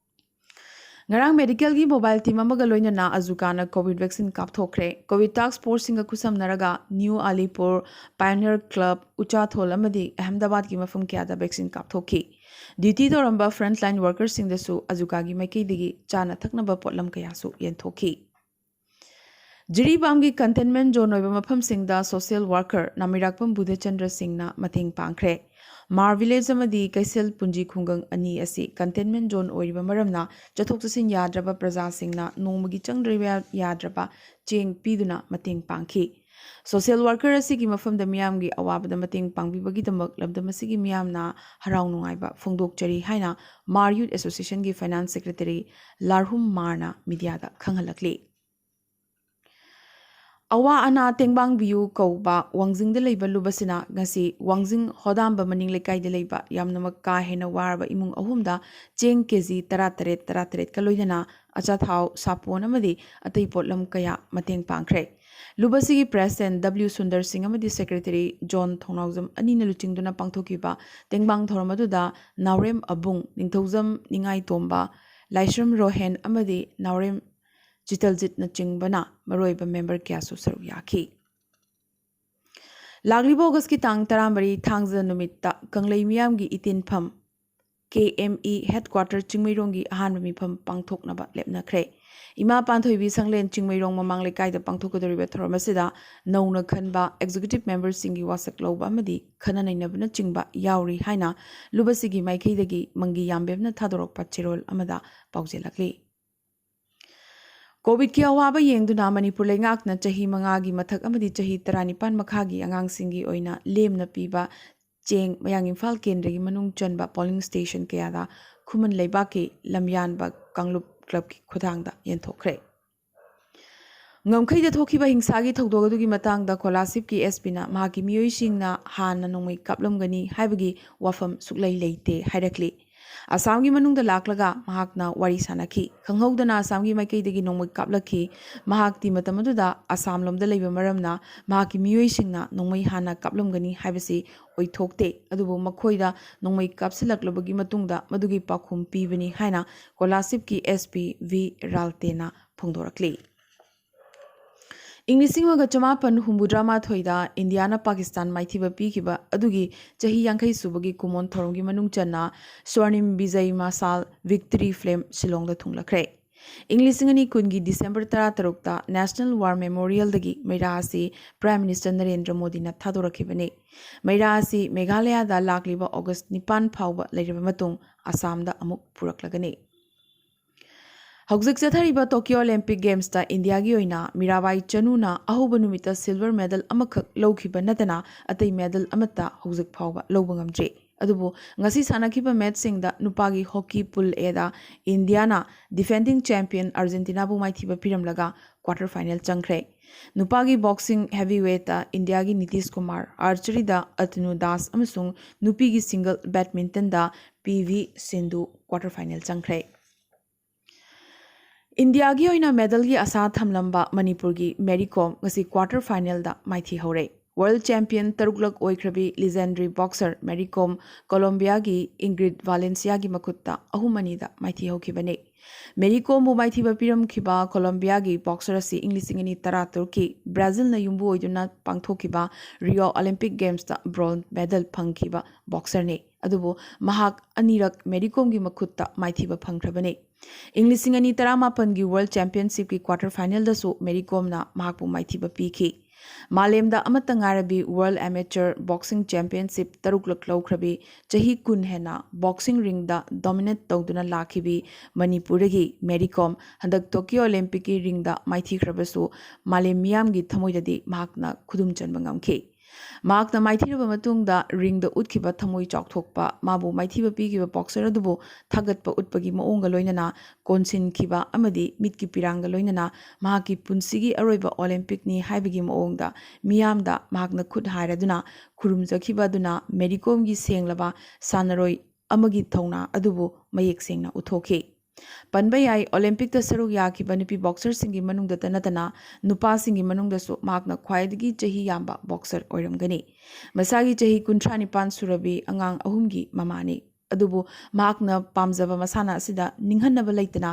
ꯉꯔꯥꯡ ꯃꯦꯗꯤꯀꯦꯜꯒꯤ ꯃꯣꯕꯥꯏꯜ ꯇꯤꯝ ꯑꯃꯒ ꯂꯣꯏꯅꯅ ꯑꯖꯨꯀꯥꯅ ꯀꯣꯚꯤꯗ ꯚꯦꯛꯁꯤꯟ ꯀꯥꯞꯊꯣꯛꯈ꯭ꯔꯦ꯫ ꯀꯣꯚꯤꯗ ꯇꯥꯁ꯭ꯛ ꯐꯣꯔꯁꯁꯤꯡꯒ ꯈꯨꯠꯁꯝꯅꯔꯒ new Alipur, pioneer club, Uchathol ꯑꯃꯗꯤ ꯑꯍꯃꯗꯥꯕꯥꯗꯀꯤ ꯃꯐꯝ ꯀꯌꯥꯗ ꯚꯦꯛꯁꯤꯟ ꯀꯥꯞꯊꯣꯛꯈꯤ꯫ ꯗ꯭ꯌꯨꯇꯤ ꯇꯧꯔꯝꯕ ꯐ꯭ꯔꯟꯠꯂꯥꯏꯟ ꯋꯥꯔꯀꯔꯁꯤꯡꯗꯁꯨ ꯑꯖꯨꯀꯥꯒꯤ ꯃꯥꯏꯀꯩꯗꯒꯤ ꯆꯥꯅ ꯊꯛꯅꯕ ꯄꯣꯠꯂꯝ ꯀꯌꯥꯁꯨ ꯌꯦꯟꯊꯣꯛꯈꯤ꯫ ꯖꯤꯔꯤꯕꯥꯝꯒꯤ ꯀꯟꯇꯦꯟꯃꯦꯟꯠ ꯖꯣꯟ ꯑꯣꯏꯕ ꯃꯐꯝꯁꯤꯡꯗ ꯁꯣꯁꯤꯌꯦꯜ ꯋꯥꯔꯀꯔ ꯅꯥꯃꯤꯔꯥꯛꯄꯝ ꯕꯨꯙꯆꯟꯗ꯭ꯔ ꯁꯤꯡꯅ ꯃꯇꯦꯡ ꯄꯥꯡꯈ꯭ꯔꯦ꯫ ꯃꯥꯔ ꯚꯤꯂꯦꯖ ꯑꯃꯗꯤ ꯀꯩꯁꯦꯜ ꯄꯨꯟꯖꯤ ꯈꯨꯡꯒꯪ ꯑꯅꯤ ꯑꯁꯤ ꯀꯟꯇꯦꯟꯃꯦꯟꯠ ꯖꯣꯟ ꯑꯣꯏꯔꯤꯕ ꯃꯔꯝꯅ ꯆꯠꯊꯣꯛ ꯆꯠꯁꯤꯟ ꯌꯥꯗ꯭ꯔꯕ ꯄ꯭ꯔꯖꯥꯁꯤꯡꯅ ꯅꯣꯡꯃꯒꯤ ꯆꯪꯗ꯭ꯔꯕ ꯌꯥꯗ꯭ꯔꯕ ꯆꯦꯡ ꯄꯤꯗꯨꯅ ꯃꯇꯦꯡ ꯄꯥꯡꯈꯤ꯫ ꯁꯣꯁꯤꯌꯦꯜ ꯋꯥꯔꯀꯔ ꯑꯁꯤꯒꯤ ꯃꯐꯝꯗ ꯃꯤꯌꯥꯝꯒꯤ ꯑꯋꯥꯕꯗ ꯃꯇꯦꯡ ꯄꯥꯡꯕꯤꯕꯒꯤꯗꯃꯛ ꯂꯝꯗꯝ ꯑꯁꯤꯒꯤ ꯃꯤꯌꯥꯝꯅ ꯍꯔꯥꯎ ꯅꯨꯡꯉꯥꯏꯕ ꯐꯣꯡꯗꯣꯛꯆꯔꯤ ꯍꯥꯏꯅ ꯃꯥꯔ ꯌꯨꯊ ꯑꯦꯁꯣꯁꯤꯌꯦꯁꯟꯒꯤ ꯐꯥꯏꯅꯥꯟꯁ ꯁꯦꯀ꯭ꯔꯦꯇꯔꯤ ꯂꯥꯔꯍꯨꯝ ꯃꯥꯔꯅ ꯃꯤꯗꯤꯌꯥꯗ ꯈꯪꯍꯜꯂꯛꯂꯤ꯫ ꯑꯋꯥ ꯑꯅꯥ ꯇꯦꯡꯕꯥꯡꯕꯤꯌꯨ ꯀꯧꯕ ꯋꯥꯡꯖꯤꯡꯗ ꯂꯩꯕ ꯂꯨꯞ ꯑꯁꯤꯅ ꯉꯁꯤ ꯋꯥꯡꯖꯤꯡ ꯍꯣꯗꯥꯝꯕ ꯃꯅꯤꯡ ꯂꯩꯀꯥꯏꯗ ꯂꯩꯕ ꯌꯥꯝꯅꯃꯛ ꯀꯥ ꯍꯦꯟꯅ ꯋꯥꯔꯕ ꯏꯃꯨꯡ ꯑꯍꯨꯝꯗ ꯆꯦꯡ ꯀꯦꯖꯤ ꯇꯔꯥꯇꯔꯦꯠ, ꯇꯔꯥꯇꯔꯦꯠꯀ ꯂꯣꯏꯅꯅ ꯑꯆꯥꯊꯥꯎ, ꯁꯥꯄꯣꯟ ꯑꯃꯗꯤ ꯑꯇꯩ ꯄꯣꯠꯂꯝ ꯀꯌꯥ ꯃꯇꯦꯡ ꯄꯥꯡꯈ꯭ꯔꯦ꯫ ꯂꯨꯞ ꯑꯁꯤꯒꯤ ꯄ꯭ꯔꯦꯁꯤꯗꯦꯟꯠ ꯗꯕ꯭ꯂꯤꯎ ꯁꯨꯟꯗꯔ ꯁꯤꯡ ꯑꯃꯗꯤ ꯁꯦꯀ꯭ꯔꯦꯇꯔꯤ ꯖꯣꯟ ꯊꯧꯅꯥꯎꯖꯝ ꯑꯅꯤꯅ ꯂꯨꯆꯤꯡꯗꯨꯅ ꯄꯥꯡꯊꯣꯛꯈꯤꯕ ꯇꯦꯡꯕꯥꯡ ꯊꯧꯔꯝ ꯑꯗꯨꯗ ꯅꯥꯎꯔꯦꯝ ꯑꯕꯨꯡ, ꯅꯤꯡꯊꯧꯖꯝ ꯅꯤꯡꯉꯥꯏꯇꯣꯝꯕ, ꯂꯥꯏꯁ꯭ꯔꯝ ꯔꯣꯍꯦꯟ ꯑꯃꯗꯤ ꯅꯥꯎꯔꯦꯝ ꯆꯤꯇꯜꯖꯤꯠꯅꯆꯤꯡꯕꯅ ꯃꯔꯨꯑꯣꯏꯕ ꯃꯦꯝꯕꯔ ꯀꯌꯥꯁꯨ ꯁꯔꯨꯛ ꯌꯥꯈꯤ꯫ ꯂꯥꯛꯂꯤꯕ ꯑꯣꯒꯁꯀꯤ ꯇꯥꯡ ꯇꯔꯥꯃꯔꯤ ꯊꯥꯡꯖ ꯅꯨꯃꯤꯠꯇ ꯀꯪꯂꯩ ꯃꯤꯌꯥꯝꯒꯤ ꯏꯇꯤꯟꯐꯝ ꯀꯦ ꯑꯦꯝ ꯏ ꯍꯦꯗꯀ꯭ꯋꯥꯇꯔ ꯆꯤꯡꯃꯩꯔꯣꯡꯒꯤ ꯑꯍꯥꯟꯕ ꯃꯤꯐꯝ ꯄꯥꯡꯊꯣꯛꯅꯕ ꯂꯦꯞꯅꯈ꯭ꯔꯦ꯫ ꯏꯃꯥ ꯄꯥꯟꯊꯣꯏꯕꯤ ꯁꯪꯂꯦꯟ ꯆꯤꯡꯃꯩꯔꯣꯡ ꯃꯃꯥꯡ ꯂꯩꯀꯥꯏꯗ ꯄꯥꯡꯊꯣꯛꯀꯗꯧꯔꯤꯕ ꯊꯧꯔꯝ ꯑꯁꯤꯗ ꯅꯧꯅ ꯈꯟꯕ ꯑꯦꯛꯖꯤꯀ꯭ꯌꯨꯇꯤꯚ ꯃꯦꯝꯕꯔꯁꯤꯡꯒꯤ ꯋꯥꯁꯛ ꯂꯧꯕ ꯑꯃꯗꯤ ꯈꯟꯅ ꯅꯩꯅꯕꯅꯆꯤꯡꯕ ꯌꯥꯎꯔꯤ ꯍꯥꯏꯅ ꯂꯨꯞ ꯑꯁꯤꯒꯤ ꯃꯥꯏꯀꯩꯗꯒꯤ ꯃꯪꯒꯤ ꯌꯥꯝꯕꯦꯝꯅ ꯊꯥꯗꯣꯔꯛꯄ ꯆꯦꯔꯣꯜ ꯑꯃꯗ ꯄꯥꯎꯖꯦꯜꯂꯛꯂꯤ꯫ ꯀꯣꯚꯤꯗꯀꯤ ꯑꯋꯥꯕ ꯌꯦꯡꯗꯨꯅ ꯃꯅꯤꯄꯨꯔ ꯂꯩꯉꯥꯛꯅ ꯆꯍꯤ ꯃꯉꯥꯒꯤ ꯃꯊꯛ ꯑꯃꯗꯤ ꯆꯍꯤ ꯇꯔꯥꯅꯤꯄꯥꯟ ꯃꯈꯥꯒꯤ ꯑꯉꯥꯡꯁꯤꯡꯒꯤ ꯑꯣꯏꯅ ꯂꯦꯝꯅ ꯄꯤꯕ ꯆꯦꯡ ꯃꯌꯥꯡ ꯏꯝꯐꯥꯜ ꯀꯦꯟꯗ꯭ꯔꯒꯤ ꯃꯅꯨꯡ ꯆꯟꯕ polling station ꯀꯌꯥꯗ ꯈꯨꯃꯟ ꯂꯩꯕꯥꯛꯀꯤ ꯂꯝꯌꯥꯟꯕ ꯀꯥꯡꯂꯨꯞ clubꯀꯤ ꯈꯨꯠꯊꯥꯡꯗ ꯌꯦꯟꯊꯣꯛꯈ꯭ꯔꯦ꯫ ꯉꯝꯈꯩꯗ ꯊꯣꯛꯈꯤꯕ ꯍꯤꯡꯁꯥꯒꯤ ꯊꯧꯗꯣꯛ ꯑꯗꯨꯒꯤ ꯃꯇꯥꯡꯗ ꯀꯣꯂꯥꯁꯤꯕꯀꯤ SP ꯅ ꯃꯍꯥꯛꯀꯤ ꯃꯤꯑꯣꯏꯁꯤꯡꯅ ꯍꯥꯟꯅ ꯅꯣꯡꯃꯩ ꯀꯥꯞꯂꯝꯒꯅꯤ ꯍꯥꯏꯕꯒꯤ ꯋꯥꯐꯝ ꯁꯨꯛꯂꯩ ꯂꯩꯇꯦ ꯍꯥꯏꯔꯛꯂꯤ꯫ ꯑꯁꯥꯝꯒꯤ ꯃꯅꯨꯡꯗ ꯂꯥꯛꯂꯒ ꯃꯍꯥꯛꯅ ꯋꯥꯔꯤ ꯁꯥꯅꯈꯤ꯫ ꯈꯪꯍꯧꯗꯅ ꯑꯁꯥꯝꯒꯤ ꯃꯥꯏꯀꯩꯗꯒꯤ ꯅꯣꯡꯃꯩ ꯀꯥꯞꯂꯛꯈꯤ꯫ ꯃꯍꯥꯛꯇꯤ ꯃꯇꯝ ꯑꯗꯨꯗ ꯑꯁꯥꯝ ꯂꯣꯝꯗ ꯂꯩꯕ ꯃꯔꯝꯅ ꯃꯍꯥꯛꯀꯤ ꯃꯤꯑꯣꯏꯁꯤꯡꯅ ꯅꯣꯡꯃꯩ ꯍꯥꯟꯅ ꯀꯥꯞꯂꯝꯒꯅꯤ ꯍꯥꯏꯕꯁꯤ ꯑꯣꯏꯊꯣꯛꯇꯦ, ꯑꯗꯨꯕꯨ ꯃꯈꯣꯏꯗ ꯅꯣꯡꯃꯩ ꯀꯥꯞꯁꯤꯜꯂꯛꯂꯕꯒꯤ ꯃꯇꯨꯡꯗ ꯃꯗꯨꯒꯤ ꯄꯥꯎꯈꯨꯝ ꯄꯤꯕꯅꯤ ꯍꯥꯏꯅ ꯀꯣꯂꯥꯁꯤꯕꯀꯤ SP ꯚꯤ ꯔꯥꯜꯇꯦꯅ ꯐꯣꯡꯗꯣꯔꯛꯂꯤ꯫ ꯏꯪ ꯂꯤꯁꯤꯡ ꯑꯃꯒ ꯆꯃꯥꯄꯟ ꯍꯨꯝꯐꯨꯇꯔꯥ ꯃꯥꯊꯣꯏꯗ ꯏꯟꯗꯤꯌꯥꯅ ꯄꯥꯀꯤꯁꯇꯥꯟ ꯃꯥꯏꯊꯤꯕ ꯄꯤꯈꯤꯕ ꯑꯗꯨꯒꯤ ꯆꯍꯤ ꯌꯥꯡꯈꯩ ꯁꯨꯕꯒꯤ ꯀꯨꯃꯣꯟ ꯊꯧꯔꯝꯒꯤ ꯃꯅꯨꯡ ꯆꯟꯅ ꯁ꯭ꯋꯥꯔꯅꯤꯝ ꯕꯤꯖꯌ ꯃꯁꯥꯜ victory flame ꯁꯤꯂꯣꯡꯗ ꯊꯨꯡꯂꯈ꯭ꯔꯦ꯫ ꯏꯪ ꯂꯤꯁꯤꯡ ꯑꯅꯤ ꯀꯨꯟꯒꯤ ꯗꯤꯁꯦꯝꯕꯔ ꯇꯔꯥꯇꯔꯨꯛꯇ National War Memorialꯗꯒꯤ ꯃꯩꯔꯥ ꯑꯁꯤ Prime Minister ꯅꯔꯦꯟꯗ꯭ꯔ ꯃꯣꯗꯤꯅ ꯊꯥꯗꯣꯔꯛꯈꯤꯕꯅꯤ꯫ ꯃꯩꯔꯥ ꯑꯁꯤ ꯃꯦꯘꯥꯂꯌꯥꯗ ꯂꯥꯛꯂꯤꯕ ꯑꯣꯒꯁ ꯅꯤꯄꯥꯟ ꯐꯥꯎꯕ ꯂꯩꯔꯕ ꯃꯇꯨꯡ ꯑꯁꯥꯝꯗ ꯑꯃꯨꯛ ꯄꯨꯔꯛꯂꯒꯅꯤ꯫ ꯍꯧꯖꯤꯛ ꯆꯠꯊꯔꯤꯕ ꯇꯣꯀꯤꯌꯣ ꯑꯣꯂꯤꯝꯄꯤꯛ ꯒꯦꯝꯁꯇ ꯏꯟꯗꯤꯌꯥꯒꯤ ꯑꯣꯏꯅ ꯃꯤꯔꯥꯕꯥꯏ ꯆꯅꯨꯅ ꯑꯍꯧꯕ ꯅꯨꯃꯤꯠꯇ silver medal ꯑꯃꯈꯛ ꯂꯧꯈꯤꯕ ꯅꯠꯇꯅ ꯑꯇꯩ medal ꯑꯃꯠꯇ ꯍꯧꯖꯤꯛ ꯐꯥꯎꯕ ꯂꯧꯕ ꯉꯝꯗ꯭ꯔꯤ꯫ ꯑꯗꯨꯕꯨ ꯉꯁꯤ ꯁꯥꯟꯅꯈꯤꯕ matchꯁꯤꯡꯗ ꯅꯨꯄꯥꯒꯤ hockey pool Aꯗ ꯏꯟꯗꯤꯌꯥꯅ defending champion ꯑꯥꯔꯖꯦꯟꯇꯤꯅꯥꯕꯨ ꯃꯥꯏꯊꯤꯕ ꯄꯤꯔꯝꯂꯒ quarter final ꯆꯪꯈ꯭ꯔꯦ꯫ ꯅꯨꯄꯥꯒꯤ boxing heavyweightꯇ ꯏꯟꯗꯤꯌꯥꯒꯤ ꯅꯤꯇꯤꯁ ꯀꯨꯃꯥꯔ, archeryꯗ ꯑꯇꯅꯨ ꯗꯥꯁ ꯑꯃꯁꯨꯡ ꯅꯨꯄꯤꯒꯤ single badmintonꯗ P V Sindhu quarter final ꯆꯪꯈ꯭ꯔꯦ꯫ ꯏꯟꯗꯤꯌꯥꯒꯤ ꯑꯣꯏꯅ medalꯒꯤ ꯑꯁꯥ ꯊꯝꯂꯝꯕ ꯃꯅꯤꯄꯨꯔꯒꯤ ꯃꯦꯔꯤ ꯀꯣꯝ ꯉꯁꯤ quarter finalꯗ ꯃꯥꯏꯊꯤꯍꯧꯔꯦ꯫ World champion ꯇꯔꯨꯛꯂꯛ ꯑꯣꯏꯈ꯭ꯔꯕꯤ legendary boxer Mary ꯀꯣꯝ ꯀꯣꯂꯣꯝꯕꯤꯌꯥꯒꯤ ꯏꯪꯒ꯭ꯔꯤꯠ ꯚꯥꯂꯦꯟꯁꯤꯌꯥꯒꯤ ꯃꯈꯨꯠꯇ ꯑꯍꯨꯝ ꯑꯅꯤꯗ ꯃꯥꯏꯊꯤꯍꯧꯈꯤꯕꯅꯤ꯫ ꯃꯦꯔꯤ ꯀꯣꯝꯕꯨ ꯃꯥꯏꯊꯤꯕ ꯄꯤꯔꯝꯈꯤꯕ ꯀꯣꯂꯣꯝꯕꯤꯌꯥꯒꯤ boxer ꯑꯁꯤ ꯏꯪ ꯂꯤꯁꯤꯡ ꯑꯅꯤ ꯇꯔꯥꯇꯔꯨꯛꯀꯤ ꯕ꯭ꯔꯥꯖꯤꯜꯅ ꯌꯨꯝꯕꯨ ꯑꯣꯏꯗꯨꯅ ꯄꯥꯡꯊꯣꯛꯈꯤꯕ ꯔꯤꯑꯣ ꯑꯣꯂꯤꯝꯄꯤꯛ ꯒꯦꯝꯁꯇ bronze medal ꯐꯪꯈꯤꯕ boxerꯅꯤ꯫ ꯑꯗꯨꯕꯨ ꯃꯍꯥꯛ ꯑꯅꯤꯔꯛ ꯃꯦꯔꯤ ꯀꯣꯝꯒꯤ ꯃꯈꯨꯠꯇ ꯃꯥꯏꯊꯤꯕ ꯐꯪꯈ꯭ꯔꯕꯅꯤ꯫ ꯏꯪ ꯂꯤꯁꯤꯡ ꯑꯅꯤ ꯇꯔꯥꯃꯥꯄꯟꯒꯤ World Championshipꯀꯤ quarter finalꯗꯁꯨ ꯃꯦꯔꯤ ꯀꯣꯝꯅ ꯃꯍꯥꯛꯄꯨ ꯃꯥꯏꯊꯤꯕ ꯄꯤꯈꯤ꯫ ꯃꯥꯂꯦꯝꯗ ꯑꯃꯠꯇ ꯉꯥꯏꯔꯕꯤ World Amateur Boxing Championship ꯇꯔꯨꯛꯂꯛ ꯂꯧꯈ꯭ꯔꯕꯤ, ꯆꯍꯤ ꯀꯨꯟ ꯍꯦꯟꯅ boxing ringꯗ dominate ꯇꯧꯗꯨꯅ ꯂꯥꯛꯈꯤꯕꯤ ꯃꯅꯤꯄꯨꯔꯗꯒꯤ ꯃꯦꯔꯤ ꯀꯣꯝ ꯍꯟꯗꯛ ꯇꯣꯀꯤꯌꯣ ꯑꯣꯂꯤꯝꯄꯤꯛꯀꯤ ringꯗ ꯃꯥꯏꯊꯤꯈ꯭ꯔꯕꯁꯨ, ꯃꯥꯂꯦꯝ ꯃꯤꯌꯥꯝꯒꯤ ꯊꯃꯣꯏꯗꯗꯤ ꯃꯍꯥꯛꯅ ꯈꯨꯗꯨꯝ ꯆꯟꯕ ꯉꯝꯈꯤ꯫ ꯃꯍꯥꯛꯅ ꯃꯥꯏꯊꯤꯔꯕ ꯃꯇꯨꯡꯗ ꯔꯤꯡꯗ ꯎꯠꯈꯤꯕ ꯊꯃꯣꯏ ꯆꯥꯎꯊꯣꯛꯄ, ꯃꯥꯕꯨ ꯃꯥꯏꯊꯤꯕ ꯄꯤꯈꯤꯕ ꯕꯣꯛꯁꯔ ꯑꯗꯨꯕꯨ ꯊꯥꯒꯠꯄ ꯎꯠꯄꯒꯤ ꯃꯑꯣꯡꯒ ꯂꯣꯏꯅꯅ ꯀꯣꯟꯁꯤꯟꯈꯤꯕ ꯑꯃꯗꯤ ꯃꯤꯠꯀꯤ ꯄꯤꯔꯥꯡꯒ ꯂꯣꯏꯅꯅ ꯃꯍꯥꯛꯀꯤ ꯄꯨꯟꯁꯤꯒꯤ ꯑꯔꯣꯏꯕ ꯑꯣꯂꯦꯝꯄꯤꯛꯅꯤ ꯍꯥꯏꯕꯒꯤ ꯃꯑꯣꯡꯗ ꯃꯤꯌꯥꯝꯗ ꯃꯍꯥꯛꯅ ꯈꯨꯠ ꯍꯥꯏꯔꯗꯨꯅ ꯈꯨꯔꯨꯝꯖꯈꯤꯕ ꯑꯗꯨꯅ ꯃꯦꯔꯤ ꯀꯣꯝꯒꯤ ꯁꯦꯡꯂꯕ ꯁꯥꯟꯅꯔꯣꯏ ꯑꯃꯒꯤ ꯊꯧꯅꯥ ꯑꯗꯨꯕꯨ ꯃꯌꯦꯛ ꯁꯦꯡꯅ ꯎꯠꯊꯣꯛꯈꯤ꯫ ꯄꯟꯕ ꯌꯥꯏ, ꯑꯣꯂꯦꯝꯄꯤꯛꯇ ꯁꯔꯨꯛ ꯌꯥꯈꯤꯕ ꯅꯨꯄꯤ ꯕꯣꯛꯁꯔꯁꯤꯡꯒꯤ ꯃꯅꯨꯡꯗꯇ ꯅꯠꯇꯅ ꯅꯨꯄꯥꯁꯤꯡꯒꯤ ꯃꯅꯨꯡꯗꯁꯨ ꯃꯍꯥꯛꯅ ꯈ꯭ꯋꯥꯏꯗꯒꯤ ꯆꯍꯤ ꯌꯥꯝꯕ ꯕꯣꯛꯁꯔ ꯑꯣꯏꯔꯝꯒꯅꯤ꯫ ꯃꯁꯥꯒꯤ ꯆꯍꯤ ꯀꯨꯟꯊ꯭ꯔꯥ ꯅꯤꯄꯥꯟ ꯁꯨꯔꯕꯤ ꯑꯉꯥꯡ ꯑꯍꯨꯝꯒꯤ ꯃꯃꯥꯅꯤ꯫ ꯑꯗꯨꯕꯨ ꯃꯍꯥꯛꯅ ꯄꯥꯝꯖꯕ ꯃꯁꯥꯟꯅ ꯑꯁꯤꯗ ꯅꯤꯡꯍꯟꯅꯕ ꯂꯩꯇꯅ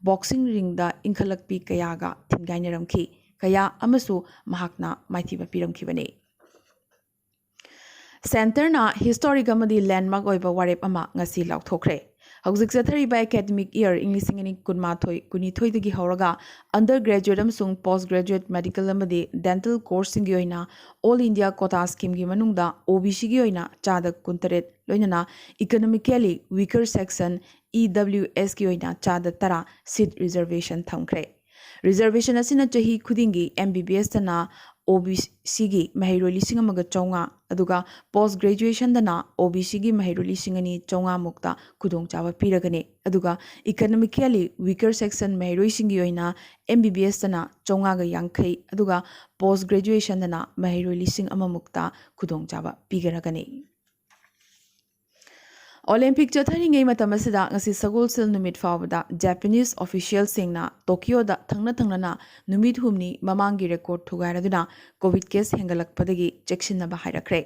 ꯕꯣꯛꯁꯤꯡ ꯔꯤꯡꯗ ꯏꯟꯈꯠꯂꯛꯄꯤ ꯀꯌꯥꯒ ꯊꯤꯟꯒꯥꯏꯅꯔꯝꯈꯤ꯫ ꯀꯌꯥ ꯑꯃꯁꯨ ꯃꯍꯥꯛꯅ ꯃꯥꯏꯊꯤꯕ ꯄꯤꯔꯝꯈꯤꯕꯅꯤ꯫ ꯁꯦꯟꯇꯔꯅ ꯍꯤꯁꯇꯣꯔꯤꯛ ꯑꯃꯗꯤ ꯂꯦꯟꯗꯃꯥꯔꯛ ꯑꯣꯏꯕ ꯋꯥꯔꯦꯞ ꯑꯃ ꯉꯁꯤ ꯂꯥꯎꯊꯣꯛꯈ꯭ꯔꯦ꯫ ꯍꯧꯖꯤꯛ ꯆꯠꯊꯔꯤꯕ ꯑꯦꯀꯥꯗꯃꯤꯛ ꯏꯌꯔ ꯏꯪ ꯂꯤꯁꯤꯡ ꯑꯅꯤ ꯀꯨꯟꯃꯥꯊꯣꯏ ꯀꯨꯟꯅꯤꯊꯣꯏꯗꯒꯤ ꯍꯧꯔꯒ ꯑꯟꯗꯔ ꯒ꯭ꯔꯦꯖꯨꯑꯦꯠ ꯑꯃꯁꯨꯡ ꯄꯣꯁ ꯒ꯭ꯔꯦꯖꯨꯑꯦꯠ ꯃꯦꯗꯤꯀꯦꯜ ꯑꯃꯗꯤ ꯗꯦꯟꯇꯦꯜ ꯀꯣꯔꯁꯁꯤꯡꯒꯤ ꯑꯣꯏꯅ ꯑꯣꯜ ꯏꯟꯗꯤꯌꯥ ꯀꯣꯇꯥ ꯁ꯭ꯀꯤꯝꯒꯤ ꯃꯅꯨꯡꯗ ꯑꯣ ꯕꯤ ꯁꯤꯒꯤ ꯑꯣꯏꯅ ꯆꯥꯗ ꯀꯨꯟꯇꯔꯦꯠ, ꯂꯣꯏꯅꯅ ꯏꯀꯅꯣꯃꯤꯀꯦꯂꯤ ꯋꯤꯀꯔ ꯁꯦꯛꯁꯟ ꯏ ꯗꯕ꯭ꯂꯤꯎ ꯑꯦꯁꯀꯤ ꯑꯣꯏꯅ ꯆꯥꯗ ꯇꯔꯥ ꯁꯤꯠ ꯔꯤꯖꯔꯕꯦꯁꯟ ꯊꯝꯈ꯭ꯔꯦ꯫ ꯔꯤꯖꯔꯕꯦꯁꯟ ꯑꯁꯤꯅ ꯆꯍꯤ ꯈꯨꯗꯤꯡꯒꯤ ꯑꯦꯝ ꯕꯤ ꯕꯤ ꯑꯦꯁꯇꯅ ꯑꯣ ꯕꯤ ꯁꯤꯒꯤ ꯃꯍꯩꯔꯣꯏ ꯂꯤꯁꯤꯡ ꯑꯃꯒ ꯆꯥꯝꯃꯉꯥ, ꯑꯗꯨꯒ ꯄꯣꯁ ꯒ꯭ꯔꯦꯖꯨꯑꯦꯁꯟꯗꯅ ꯑꯣ ꯕꯤ ꯁꯤꯒꯤ ꯃꯍꯩꯔꯣꯏ ꯂꯤꯁꯤꯡ ꯑꯅꯤ ꯆꯥꯝꯃꯉꯥ ꯃꯨꯛꯇ ꯈꯨꯗꯣꯡꯆꯥꯕ ꯄꯤꯔꯒꯅꯤ꯫ ꯑꯗꯨꯒ ꯏꯀꯅꯣꯃꯤꯀꯦꯂꯤ ꯋꯤꯀꯔ ꯁꯦꯛꯁꯟ ꯃꯍꯩꯔꯣꯏꯁꯤꯡꯒꯤ ꯑꯣꯏꯅ ꯑꯦꯝ ꯕꯤ ꯕꯤ ꯑꯦꯁꯇꯅ ꯆꯥꯝꯃꯉꯥꯒ ꯌꯥꯡꯈꯩ, ꯑꯗꯨꯒ ꯄꯣꯁ ꯒ꯭ꯔꯦꯖꯨꯑꯦꯁꯟꯗꯅ ꯃꯍꯩꯔꯣꯏ ꯂꯤꯁꯤꯡ ꯑꯃꯃꯨꯛꯇ ꯈꯨꯗꯣꯡꯆꯥꯕ ꯄꯤꯒꯔꯒꯅꯤ꯫ ꯑꯣꯂꯦꯝꯄꯤꯛ ꯆꯠꯊꯔꯤꯉꯩ ꯃꯇꯝ ꯑꯁꯤꯗ ꯉꯁꯤ ꯁꯒꯣꯜꯁꯦꯜ ꯅꯨꯃꯤꯠ ꯐꯥꯎꯕꯗ ꯖꯄꯥꯅꯤꯁ ꯑꯣꯐꯤꯁꯤꯌꯦꯜꯁꯤꯡꯅ ꯇꯣꯀꯤꯌꯣꯗ ꯊꯪꯅ ꯊꯪꯅꯅ ꯅꯨꯃꯤꯠ ꯍꯨꯝꯅꯤ ꯃꯃꯥꯡꯒꯤ ꯔꯦꯀꯣꯔꯗ ꯊꯨꯒꯥꯏꯔꯗꯨꯅ ꯀꯣꯚꯤꯗ ꯀꯦꯁ ꯍꯦꯟꯒꯠꯂꯛꯄꯗꯒꯤ ꯆꯦꯛꯁꯤꯟꯅꯕ ꯍꯥꯏꯔꯛꯈ꯭ꯔꯦ꯫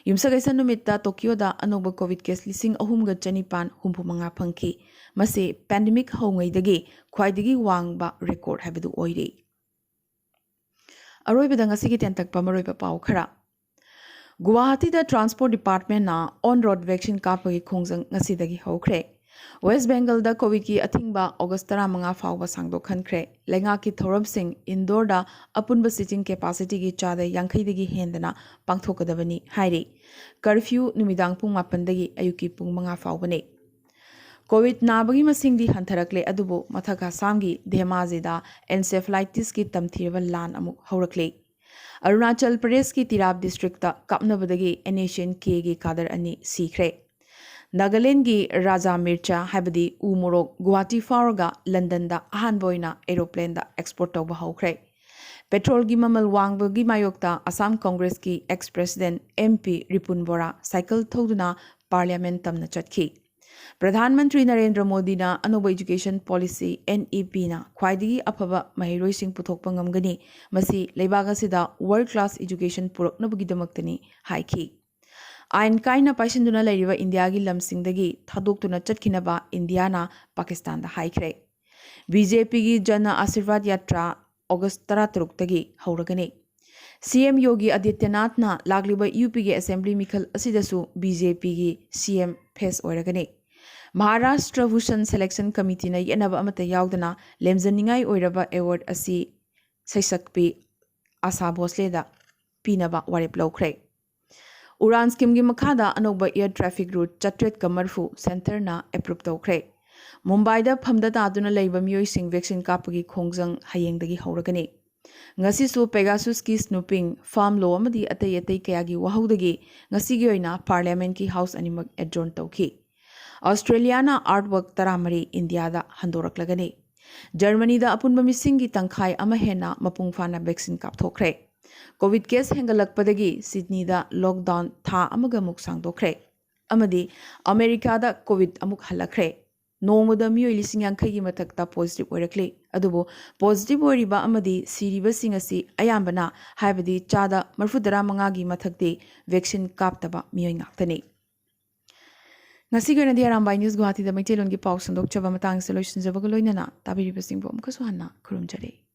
ꯌꯨꯝꯁꯀꯩꯁ ꯅꯨꯃꯤꯠꯇ ꯇꯣꯀꯤꯌꯣꯗ ꯑꯅꯧꯕ ꯀꯣꯚꯤꯗ ꯀꯦꯁ ꯂꯤꯁꯤꯡ ꯑꯍꯨꯝꯒ ꯆꯅꯤꯄꯥꯟ ꯍꯨꯝꯐꯨ ꯃꯉꯥ ꯐꯪꯈꯤ꯫ ꯃꯁꯤ ꯄꯦꯟꯗꯦꯃꯤꯛ ꯍꯧꯉꯩꯗꯒꯤ ꯈ꯭ꯋꯥꯏꯗꯒꯤ ꯋꯥꯡꯕ ꯔꯦꯀꯣꯔꯗ ꯍꯥꯏꯕꯗꯨ ꯑꯣꯏꯔꯤ꯫ ꯑꯔꯣꯏꯕꯗ ꯉꯁꯤꯒꯤ ꯇꯦꯟꯇꯛꯄ ꯃꯔꯨꯑꯣꯏꯕ ꯄꯥꯎ ꯈꯔ꯫ ꯒꯨꯋꯥꯍꯥꯇꯤꯗ ꯇ꯭ꯔꯥꯟꯁꯄꯣꯔꯠ ꯗꯤꯄꯥꯔꯠꯃꯦꯟꯅ ꯑꯣꯟ ꯔꯣꯗ ꯚꯦꯛꯁꯤꯟ ꯀꯥꯞꯄꯒꯤ ꯈꯣꯡꯖꯪ ꯉꯁꯤꯗꯒꯤ ꯍꯧꯈ꯭ꯔꯦ꯫ ꯋꯦꯁ ꯕꯦꯡꯒꯜꯗ ꯀꯣꯚꯤꯗꯀꯤ ꯑꯊꯤꯡꯕ ꯑꯣꯒꯁ ꯇꯔꯥꯃꯉꯥ ꯐꯥꯎꯕ ꯁꯥꯡꯗꯣꯛꯍꯟꯈ꯭ꯔꯦ꯫ ꯂꯩꯉꯥꯛꯀꯤ ꯊꯧꯔꯝꯁꯤꯡ ꯏꯟꯗꯣꯔꯗ ꯑꯄꯨꯟꯕ ꯁꯤꯇꯤꯡ ꯀꯦꯄꯥꯁꯤꯇꯤꯒꯤ ꯆꯥꯗ ꯌꯥꯡꯈꯩꯗꯒꯤ ꯍꯦꯟꯗꯅ ꯄꯥꯡꯊꯣꯛꯀꯗꯕꯅꯤ ꯍꯥꯏꯔꯤ꯫ ꯀꯔꯐ꯭ꯌꯨ ꯅꯨꯃꯤꯗꯥꯡ ꯄꯨꯡ ꯃꯥꯄꯟꯗꯒꯤ ꯑꯌꯨꯛꯀꯤ ꯄꯨꯡ ꯃꯉꯥ ꯐꯥꯎꯕꯅꯤ꯫ ꯀꯣꯚꯤꯗ ꯅꯥꯕꯒꯤ ꯃꯁꯤꯡꯗꯤ ꯍꯟꯊꯔꯛꯂꯦ, ꯑꯗꯨꯕꯨ ꯃꯊꯛ ꯑꯁꯥꯝꯒꯤ ꯙꯦꯃꯥꯖꯤꯗ ꯑꯦꯟꯁꯦꯐꯂꯥꯏꯇꯤꯁꯀꯤ ꯇꯝꯊꯤꯔꯕ ꯂꯥꯟ ꯑꯃꯨꯛ ꯍꯧꯔꯛꯂꯦ꯫ ꯑꯔꯨꯅꯥꯆꯜ ꯄ꯭ꯔꯗꯦꯁꯀꯤ ꯇꯤꯔꯥꯞ ꯗꯤꯁꯇ꯭ꯔꯤꯛꯇ ꯀꯥꯞꯅꯕꯗꯒꯤ NSCN-K-ꯒꯤ ꯀꯥꯗꯔ ꯑꯅꯤ ꯁꯤꯈ꯭ꯔꯦ꯫ ꯅꯥꯒꯥꯂꯦꯟꯒꯤ ꯔꯥꯖꯥ ꯃꯤꯔꯆꯥ ꯍꯥꯏꯕꯗꯤ ꯎ ꯃꯣꯔꯣꯛ ꯒꯨꯋꯥꯍꯥꯇꯤ ꯐꯥꯎꯔꯒ ꯂꯟꯗꯟꯗ ꯑꯍꯥꯟꯕ ꯑꯣꯏꯅ ꯑꯦꯔꯣꯄ꯭ꯂꯦꯟꯗ ꯑꯦꯛꯁꯄꯣꯔꯠ ꯇꯧꯕ ꯍꯧꯈ꯭ꯔꯦ꯫ ꯄꯦꯇ꯭ꯔꯣꯜꯒꯤ ꯃꯃꯜ ꯋꯥꯡꯕꯒꯤ ꯃꯥꯌꯣꯛꯇ ꯑꯁꯥꯝ ꯀꯣꯡꯒ꯭ꯔꯦꯁꯀꯤ ꯑꯦꯛꯁ ꯄ꯭ꯔꯦꯁꯤꯗꯦꯟꯠ MP ꯔꯤꯄꯨꯟ ꯕꯣꯔꯥ ꯁꯥꯏꯀꯜ ꯊꯧꯗꯨꯅ ꯄꯥꯔꯂꯤꯌꯥꯃꯦꯟꯠ ꯇꯝꯅ ꯆꯠꯈꯤ꯫ ꯄ꯭ꯔꯙꯥꯟ ꯃꯟꯇ꯭ꯔꯤ ꯅꯔꯦꯟꯗ꯭ꯔ ꯃꯣꯗꯤꯅ ꯑꯅꯧꯕ ꯏꯗꯨꯀꯦꯁꯟ ꯄꯣꯂꯤꯁꯤ, NEP-ꯅ ꯈ꯭ꯋꯥꯏꯗꯒꯤ ꯑꯐꯕ ꯃꯍꯩꯔꯣꯏꯁꯤꯡ ꯄꯨꯊꯣꯛꯄ ꯉꯝꯒꯅꯤ, ꯃꯁꯤ ꯂꯩꯕꯥꯛ ꯑꯁꯤꯗ ꯋꯥꯔꯜꯗ ꯀ꯭ꯂꯥꯁ ꯏꯗꯨꯀꯦꯁꯟ ꯄꯨꯔꯛꯅꯕꯒꯤꯗꯃꯛꯇꯅꯤ ꯍꯥꯏꯈꯤ꯫ ꯑꯥꯏꯟ ꯀꯥꯏꯅ ꯄꯥꯏꯁꯤꯟꯗꯨꯅ ꯂꯩꯔꯤꯕ ꯏꯟꯗꯤꯌꯥꯒꯤ ꯂꯝꯁꯤꯡꯗꯒꯤ ꯊꯥꯗꯣꯛꯇꯨꯅ ꯆꯠꯈꯤꯅꯕ ꯏꯟꯗꯤꯌꯥꯅ ꯄꯥꯀꯤꯁꯇꯥꯟꯗ ꯍꯥꯏꯈ꯭ꯔꯦ꯫ BJP-ꯒꯤ ꯖꯅ ꯑꯥꯁꯤꯔꯕꯥꯗ ꯌꯥꯇ꯭ꯔꯥ ꯑꯣꯒꯁ ꯇꯔꯥꯇꯔꯨꯛꯇꯒꯤ ꯍꯧꯔꯒꯅꯤ꯫ CM ꯌꯣꯒꯤ ꯑꯥꯗꯤꯇ꯭ꯌꯅꯥꯊꯅ ꯂꯥꯛꯂꯤꯕ UP-ꯒꯤ ꯑꯦꯁꯦꯝꯕ꯭ꯂꯤ ꯃꯤꯈꯜ ꯑꯁꯤꯗꯁꯨ BJP-ꯒꯤ CM ꯐꯦꯁ ꯑꯣꯏꯔꯒꯅꯤ꯫ ꯃꯍꯥꯔꯥꯁꯇ꯭ꯔ ꯚꯨꯁꯟ ꯁꯦꯂꯦꯛꯁꯟ ꯀꯃꯤꯇꯤꯅ ꯌꯦꯠꯅꯕ ꯑꯃꯠꯇ ꯌꯥꯎꯗꯅ ꯂꯦꯝꯖꯅꯤꯡꯉꯥꯏ ꯑꯣꯏꯔꯕ ꯑꯦꯋꯥꯔꯗ ꯑꯁꯤ ꯁꯩꯁꯛꯄꯤ ꯑꯥꯁꯥ ꯚꯣꯁꯂꯦꯗ ꯄꯤꯅꯕ ꯋꯥꯔꯦꯞ ꯂꯧꯈ꯭ꯔꯦ꯫ ꯎꯔꯥꯟ ꯁ꯭ꯀꯤꯝꯒꯤ ꯃꯈꯥꯗ ꯑꯅꯧꯕ ꯑꯦꯌꯔ ꯇ꯭ꯔꯥꯐꯤꯛ ꯔꯨꯠ ꯆꯥꯇ꯭ꯔꯦꯠꯀ ꯃꯔꯤꯐꯨ ꯁꯦꯟꯇꯔꯅ ꯑꯦꯄ꯭ꯔꯨꯞ ꯇꯧꯈ꯭ꯔꯦ꯫ ꯃꯨꯝꯕꯥꯏꯗ ꯐꯝꯗ ꯇꯥꯗꯨꯅ ꯂꯩꯕ ꯃꯤꯑꯣꯏꯁꯤꯡ ꯚꯦꯛꯁꯤꯟ ꯀꯥꯞꯄꯒꯤ ꯈꯣꯡꯖꯪ ꯍꯌꯦꯡꯗꯒꯤ ꯍꯧꯔꯒꯅꯤ꯫ ꯉꯁꯤꯁꯨ ꯄꯦꯒꯥꯁꯨꯁꯀꯤ ꯁ꯭ꯅꯨꯄꯤꯡ, ꯐꯥꯔꯝ ꯂꯣ ꯑꯃꯗꯤ ꯑꯇꯩ ꯑꯇꯩ ꯀꯌꯥꯒꯤ ꯋꯥꯍꯧꯗꯒꯤ ꯉꯁꯤꯒꯤ ꯑꯣꯏꯅ ꯄꯥꯔꯂꯤꯌꯥꯃꯦꯟꯠꯀꯤ ꯍꯥꯎꯁ ꯑꯅꯤꯃꯛ ꯑꯦꯗꯖꯣꯔꯟ ꯇꯧꯈꯤ꯫ ꯑꯣꯁꯇ꯭ꯔꯦꯂꯤꯌꯥꯅ ꯑꯥꯔꯠ ꯋꯥꯔꯛ ꯇꯔꯥꯃꯔꯤ ꯏꯟꯗꯤꯌꯥꯗ ꯍꯟꯗꯣꯔꯛꯂꯒꯅꯤ꯫ ꯖꯔꯃꯅꯤꯗ ꯑꯄꯨꯟꯕ ꯃꯤꯁꯤꯡꯒꯤ ꯇꯪꯈꯥꯏ ꯑꯃ ꯍꯦꯟꯅ ꯃꯄꯨꯡ ꯐꯥꯅ ꯚꯦꯛꯁꯤꯟ ꯀꯥꯞꯊꯣꯛꯈ꯭ꯔꯦ꯫ ꯀꯣꯚꯤꯗ ꯀꯦꯁ ꯍꯦꯟꯒꯠꯂꯛꯄꯗꯒꯤ ꯁꯤꯗꯅꯤꯗ ꯂꯣꯛꯗꯥꯎꯟ ꯊꯥ ꯑꯃꯒ ꯑꯃꯨꯛ ꯁꯥꯡꯗꯣꯛꯈ꯭ꯔꯦ꯫ ꯑꯃꯗꯤ ꯑꯃꯦꯔꯤꯀꯥꯗ ꯀꯣꯚꯤꯗ ꯑꯃꯨꯛ ꯍꯜꯂꯛꯈ꯭ꯔꯦ꯫ ꯅꯣꯡꯃꯗ ꯃꯤꯑꯣꯏ ꯂꯤꯁꯤꯡ ꯌꯥꯡꯈꯩꯒꯤ ꯃꯊꯛꯇ ꯄꯣꯖꯤꯇꯤꯚ ꯑꯣꯏꯔꯛꯂꯤ꯫ ꯑꯗꯨꯕꯨ ꯄꯣꯖꯤꯇꯤꯚ ꯑꯣꯏꯔꯤꯕ ꯑꯃꯗꯤ ꯁꯤꯔꯤꯕꯁꯤꯡ ꯑꯁꯤ ꯑꯌꯥꯝꯕꯅ, ꯍꯥꯏꯕꯗꯤ ꯆꯥꯗ ꯃꯔꯤꯐꯨꯇꯔꯥ ꯃꯉꯥꯒꯤ ꯃꯊꯛꯇꯤ ꯚꯦꯛꯁꯤꯟ ꯀꯥꯞꯇꯕ ꯃꯤꯑꯣꯏ ꯉꯥꯛꯇꯅꯤ꯫ ꯉꯁꯤꯒꯤ ꯑꯣꯏꯅꯗꯤ ꯑꯔꯥꯝꯕꯥꯏ ꯅ꯭ꯌꯨꯁ ꯒꯨꯋꯥꯍꯥꯇꯤꯗ ꯃꯩꯇꯩꯂꯣꯟꯒꯤ ꯄꯥꯎ ꯁꯟꯗꯣꯛꯆꯕ ꯃꯇꯥꯡꯁꯤꯗ ꯂꯣꯏꯁꯤꯟꯖꯕꯒ ꯂꯣꯏꯅꯅ ꯇꯥꯕꯤꯔꯤꯕꯁꯤꯡꯕꯨ ꯑꯃꯨꯛꯀꯁꯨ ꯍꯟꯅ ꯈꯨꯔꯨꯝꯖꯔꯤ꯫